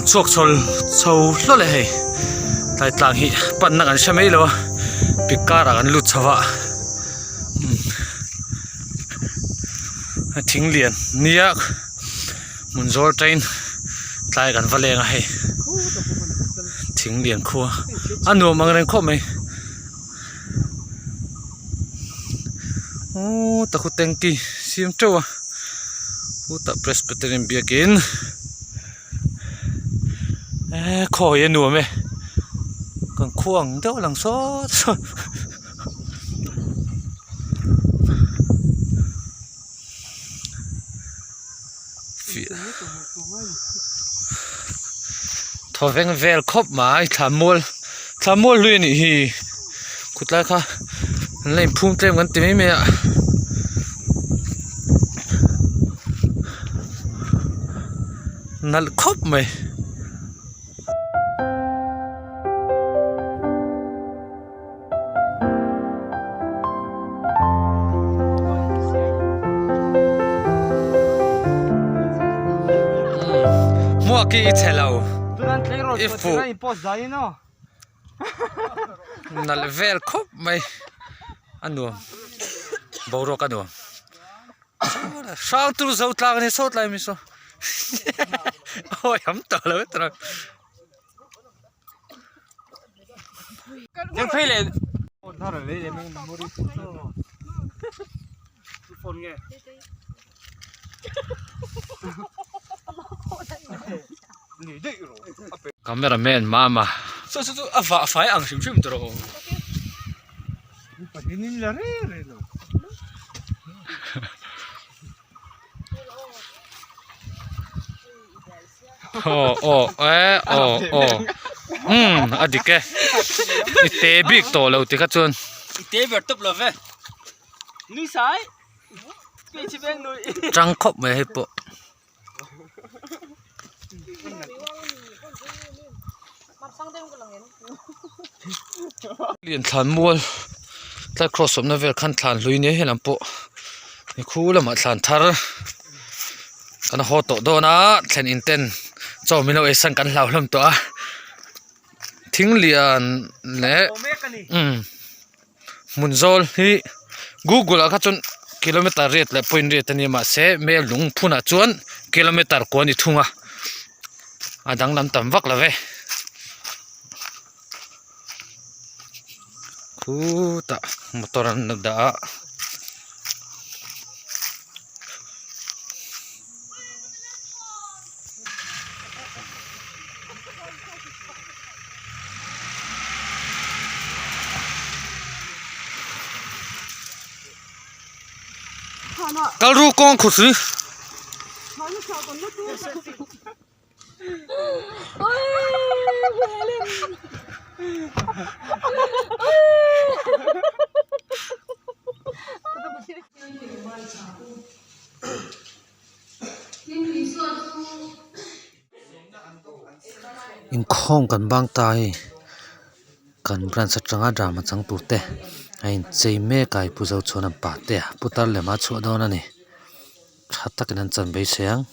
chhuak chho chho hlawlh e hei tlai tlang hi panna kan hre mai lo a pik karah kan lut chho a thing lian nia hmun zawl train tlai kan va leng a hei thing lian khua a nuam ang reng khawp mai. Aww takhu tanky siam teuh a khutah presbyterian biakin eee khawi a nuam e kan khua ang deuh a lang sawt sawt. Thawveng vel khawp mai thlanmual thlanmual hlui a nih hi khutlai kha an la inphum tlem kan ti mai mai a. Nalh khawp mai. Hmuak hi i chhe lo i fuh nalh vel khawp mai a nuam boruak a nuam hrang tur zo tlang a ni sawt lai mi saw awi am tawh lo tawh. Eng phei leh Camera man mama saw saw chu a vah fai ang hrim hrim tawh rawh aw aw eh aw aw umm a dik e i te bik tawh lo tikha chuan i te ber tawp lo ve nui sai hmeichhe veng nui tang khawp mai hei pawh lian thlan mual tlai cross awmna vel khan thlan hlui nia helam pawh ni khu lamah thlan thar kan haw tawh dawn a thlen in ten chaw min lo ei san kan hlau hlawm tawh a thing lian leh umm hmun zawl hi google ah kha chuan kilometer riat leh point riat a nia mahse mel lung phunah chuan kilometer kua a ni thung a a danglam tam vak lo ve khutah motor an la dah a. Kal ru kawng khur si. Inkhawm kan bang ta hei kan branch atanga drama chang tur te a inchei mek a pu Zochhuan an pah te a putar lem a chhuah dawn a ni tha takin an chan beisei ang.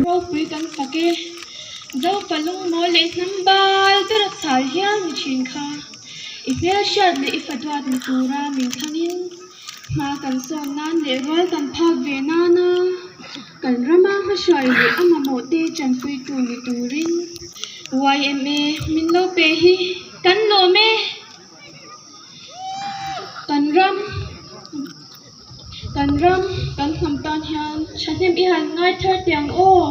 Ropui kan fak e, Zofa lungmawl leh hnam bal ber a chhal hial ni thin kha. I hmelhriat leh i faduat ni tura min thlangin hma kan sawn nan leh rual kan phak ve nana kan rama hmahruai leh a mamawh te tanpuitu ni turin yma min lo pe hi kan lawm e. Kan ram kan ram kan hnam tan hian thahnem i han ngai thar teh ang aw.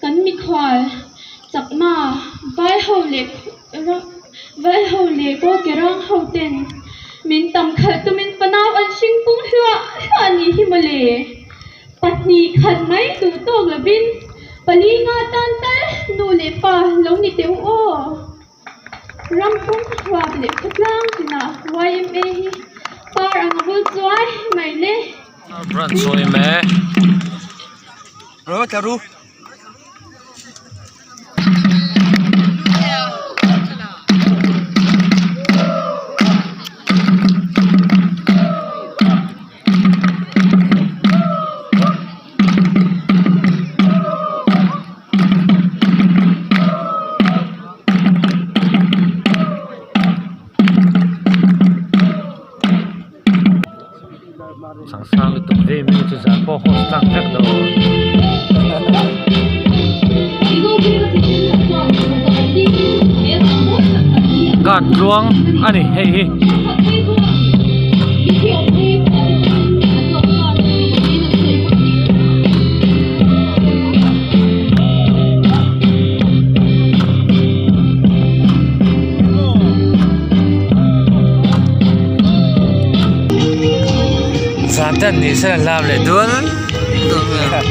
Kan mikhual chakma vai ho leh vai ho leh kawlkerang ho ten min tam khalh tumin fanau an hring pung hluah hluah a nih hi mawle. Pahnih khat mai duh tawk lovin pali nga tan tal nu leh pa lo ni teh u aw. Ram pum huap leh khawtlang tinah yma hi par ang a vul chuai mai le. Branch yma. Sangsang lutuk ve mi chu zan pawh host tlang vek dawn. Guard tluang a ni hei hi. Zan te an nih se lam leh dual dual mai ang.